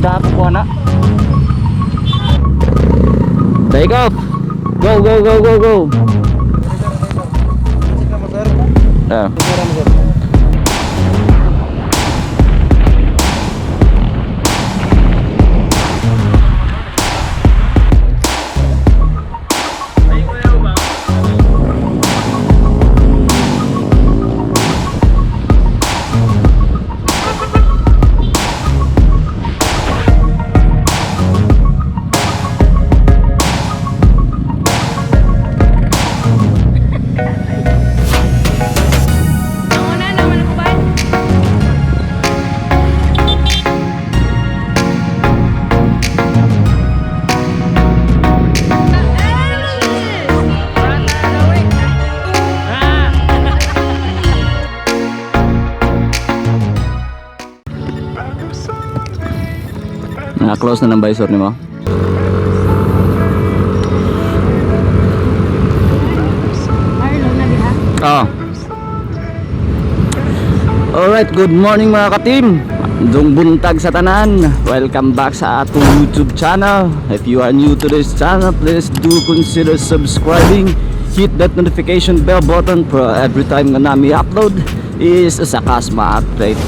Dapit ko na. Take off. Go, go, go, go, go. Ah. Nauna naman ako ba? Naka-close na ng visor nimo. Arlo na diha. Ah. Alright, good morning, mga ka-team. Dung buntag sa tanan. Welcome back sa atong YouTube channel. If you are new to this channel, please do consider subscribing. Hit that notification bell button for every time nga nami upload is sa kas ma-update.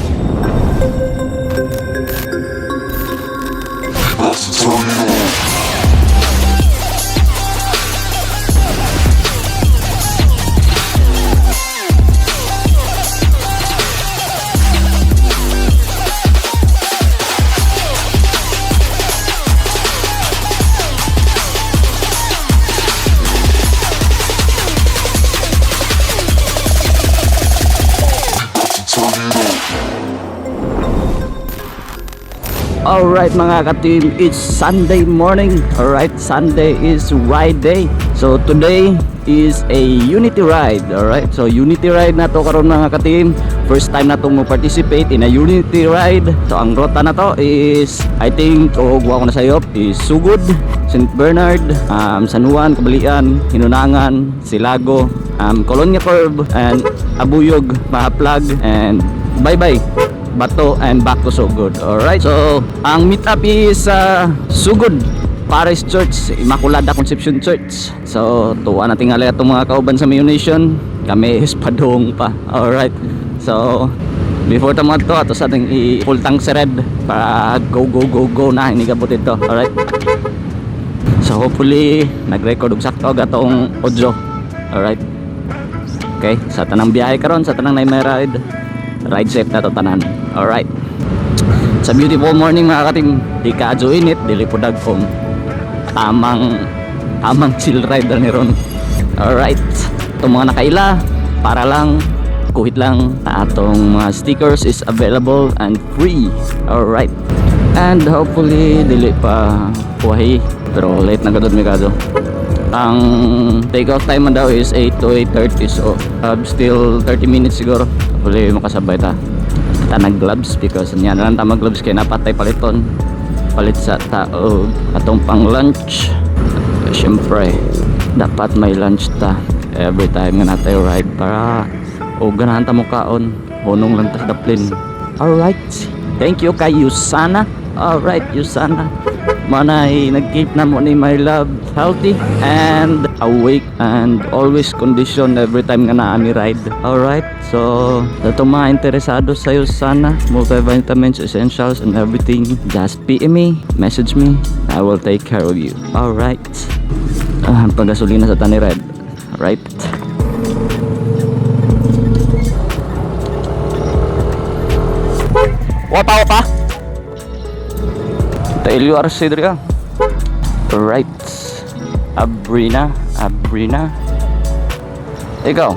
Alright, mga ka-team, it's Sunday morning. Alright, Sunday is ride day. So today is a unity ride. Alright, so unity ride na to karon, mga ka-team. First time na to mo participate in a unity ride. So ang rota na to is, I think, o guwa ko na sayop, is Sugod, St. Bernard, San Juan, Cabalian, Hinunangan, Silago, Colonia Curve, and Abuyog, Mahaplag, and bye-bye Bato and back to Sugod. Alright, so ang meetup is Sugod Parish Church, Immaculada Conception Church. So tuwa na tingali atong mga kauban sa Mayo Nation. Kami is padung pa. Alright, so before ta to ato sa ating i-full tank si Red para go, go, go, go na hinigabot ito. Alright. So hopefully nag-record og sakto atong audio. Alright. Okay, sa tanang biyahe karon, sa tanang nay may ride, ride safe na to tanan. Alright. Sa beautiful morning, mga ka-team, di ka adyo init, dili po dagkom. Tamang tamang chill ride na ni ron. Alright. Itong mga nakaila, para lang kuhit lang atong mga stickers is available and free. Alright. And hopefully dili pa kuwahi, pero late na gadud mi kado. Ang take off time man daw is 8 to 8:30, so still 30 minutes siguro. Hopefully makasabay ta. Ta nag gloves because niya na lang ta mag gloves kay napatay paliton. Palit sa tao atong pang lunch. Siyempre, dapat may lunch ta every time nga natay ride para o ganahan ta mo kaon. Hunong lang ta sa daplin. Alright. Thank you kay Usana. Alright, Usana. Manay nag-keep na mo ni my love healthy and awake and always condition every time nga naa mi ride. Alright, so sa itong mga interesado sa Usana, multivitamins, essentials and everything, just PM me, message me, I will take care of you. Alright. Ah, pagasolina sa tani red. Alright. Wapa, wapa. Ta LURC diri ah. Alright. Abrina, Abrina. Ikaw.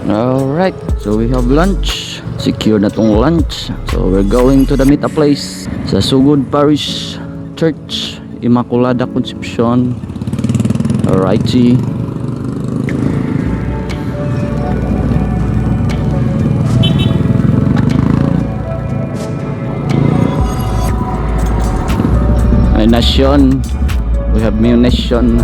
Alright. So we have lunch. Secure na tong lunch. So we're going to the meet up place sa Sugod Parish Church, Immaculada Concepcion. Alrighty. Ay, Nation. We have Mayo Nation.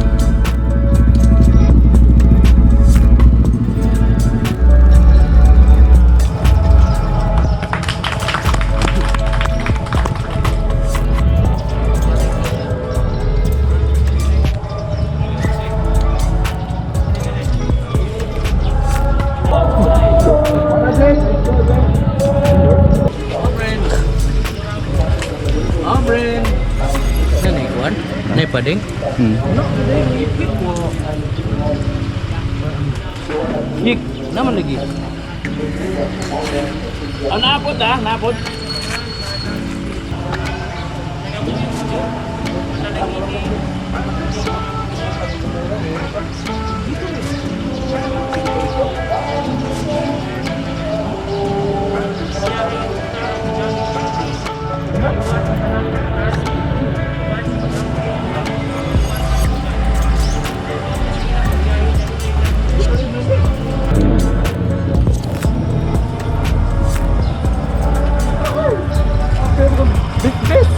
Pa ding. Hik, naman lagi. Ah, naapot ah, naapot. Big fish.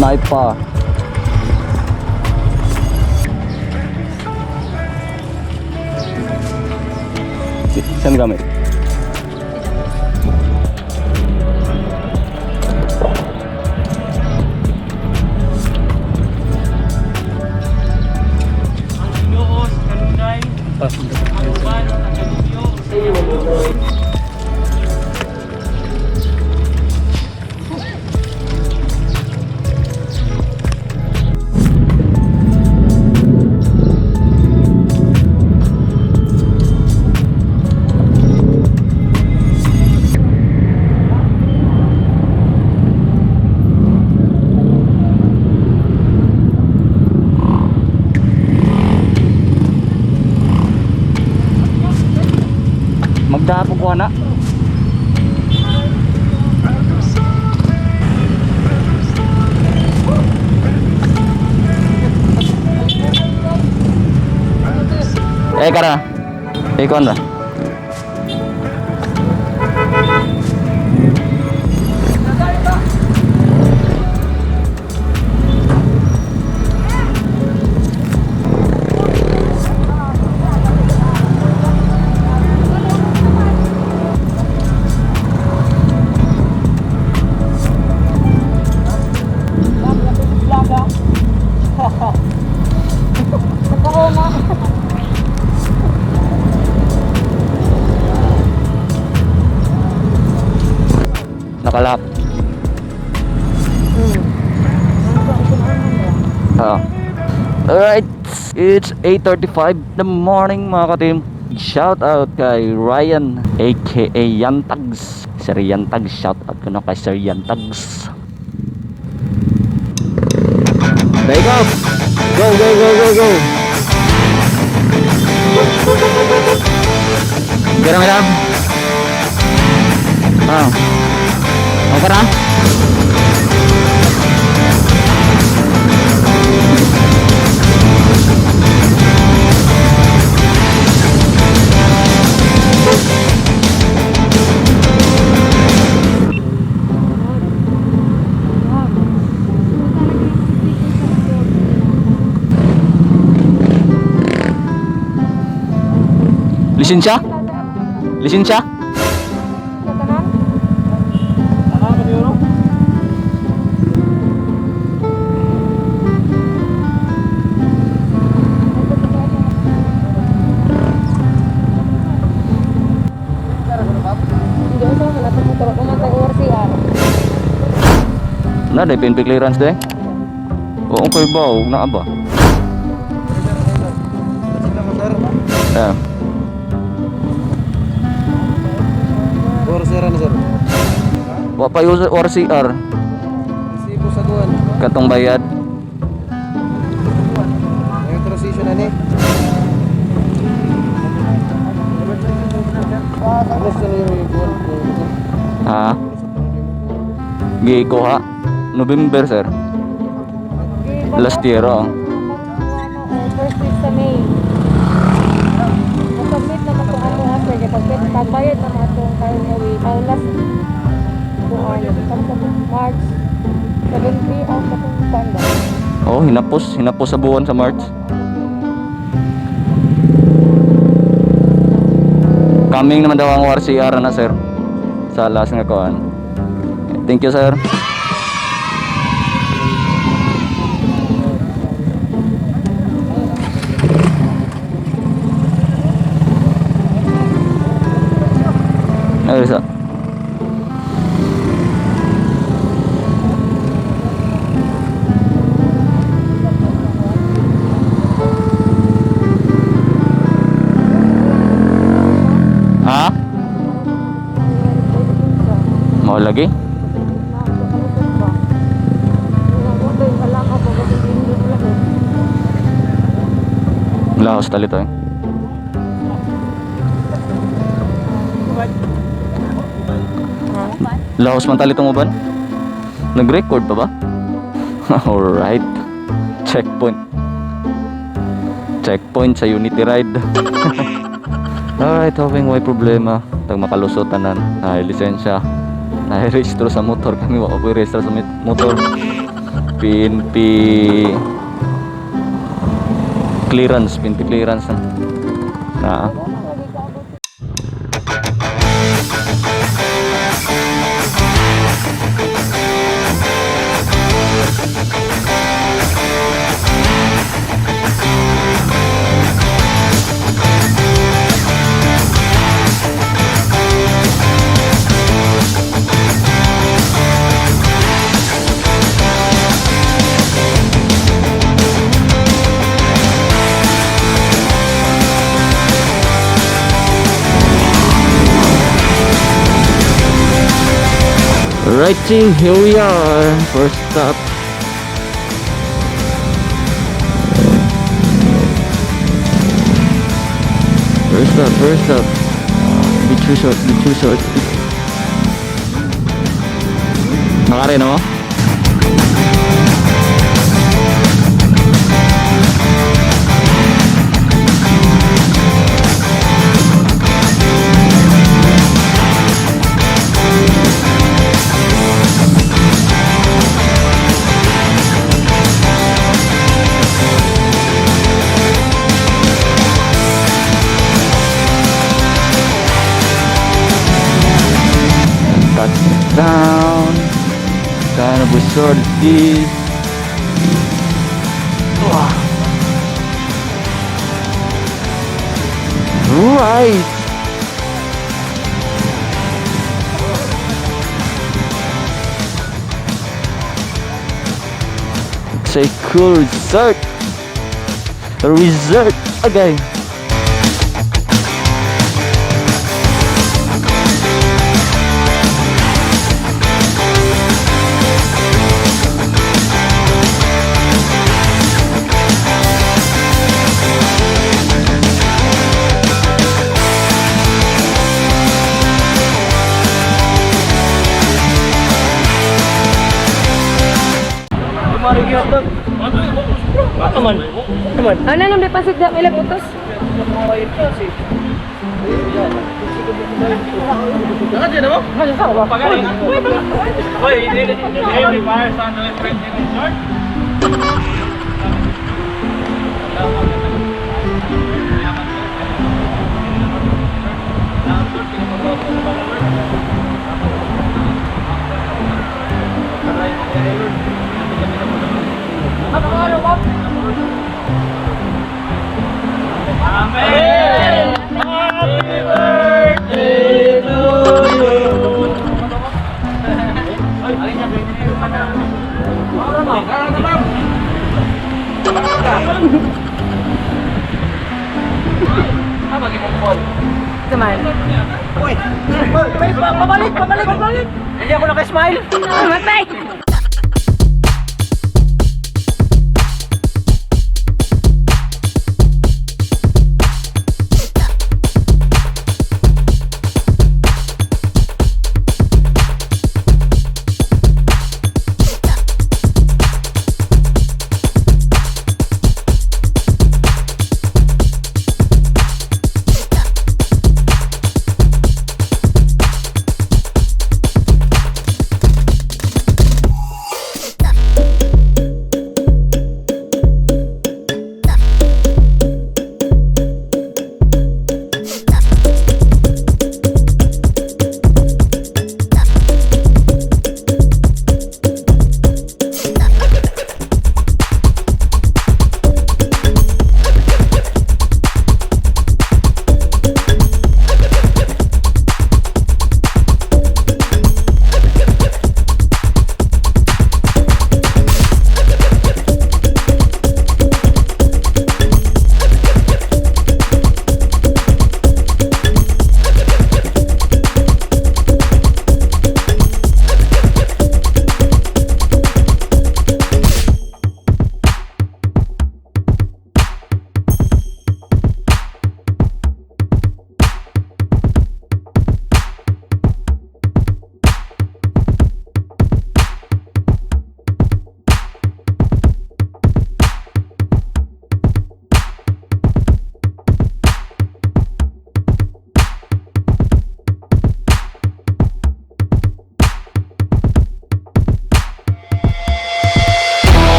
Sniper. Saan gamit? Magdapog ko na. Eh kara. Eh kon ra. Nakalap. Ah. Alright, it's 8:35 in the morning, mga katim. Shout out kay Ryan aka Yantags. Sir Yantags, shout out ko na kay Sir Yantags. Take off! Go, go, go, go, go! Garam, garam! Ah. Okay ra? Lisensya? Lisensya? Hindi ko sa wala pa motor ko man ORCR. Na, dahil PNP clearance de. Oo, okay ba? Huwag na ba? Eh, Sir, ano sir? wa pa yung ORCR. Resibo sa kuwan. Katong bayad. Yung transition na ni. Ano sa yung kuwan? Ha? Gikuha. November, sir. Last year, oh. First week sa May. Nasubmit naman itong ato nga sir. Kaya pagbayad naman itong karon nga week. Ang last kuan sa March 73 ang katong kuan ba? Oh, hinapos. Hinapos sa buwan sa March. Coming naman daw ang ORCR na, sir. Sa last nga kuan. Thank you, sir. Ay, sa. Ha? Mao lagi? Laos talito eh. Laos man talitong uban? Nag-record pa ba? Alright. Checkpoint. Checkpoint sa Unity Ride. Alright, hoping way problema. Tag makalusot tanan. Ay, lisensya. Nai-rehistro sa motor kami. Wa ko rehistro sa motor. PNP clearance, PNP clearance na. Na. Alright, team, here we are. First stop. First stop, first stop. Be too short, be too short. Nakare, no? Touchdown. Kind of resort this. Wah. Right. It's a cool resort. A resort. Okay. Ano nang may pasit da may utos? Naman. Pabalik, pabalik, pabalik. Hindi ako naka-smile. Matay!